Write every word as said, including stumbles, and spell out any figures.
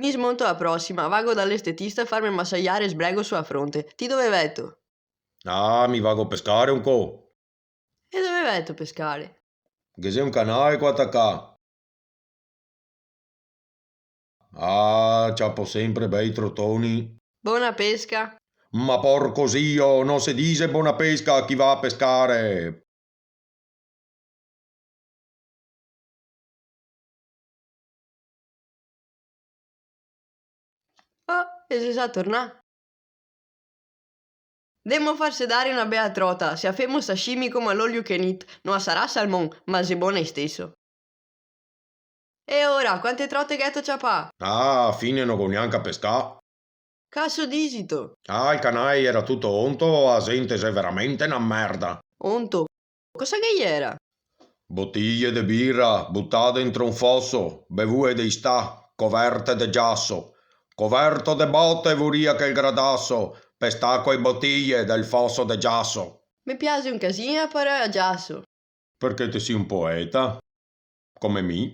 Mi smonto a prosima, vago da l'estetista a farme masagiare el sbrego su a fronte. Ti dove veto? Ah, mi vago pescare un co. E dove veto pescare? Ghe xe un canale qua tacà. Ah, ciapo sempre bei trotoni. Bona pesca. Ma porco zio, no se dixe bona pesca a chi va a pescare. Oh, e xe za tornà. Demo farse dare na bea trota, se a femo sashimi come a l'olio chenit, no a sarà salmon, ma xe bona isteso. E ora, quante trote gheto ciapà? Ah, a fine no go gnanca pescà. Caso dixito? Ah, el canale iera tuto onto, a xente xe veramente na merda. Onto? Cosa che iera? Botiglie de bira butà dentro un foso, bevue de istà, coverte de giaso. Coverto de bote voria quel gradaso, pe stà coi botiglie del foso de giaso. Me piaxe un casin a parola giaso. Perché te si un poeta? Come mi?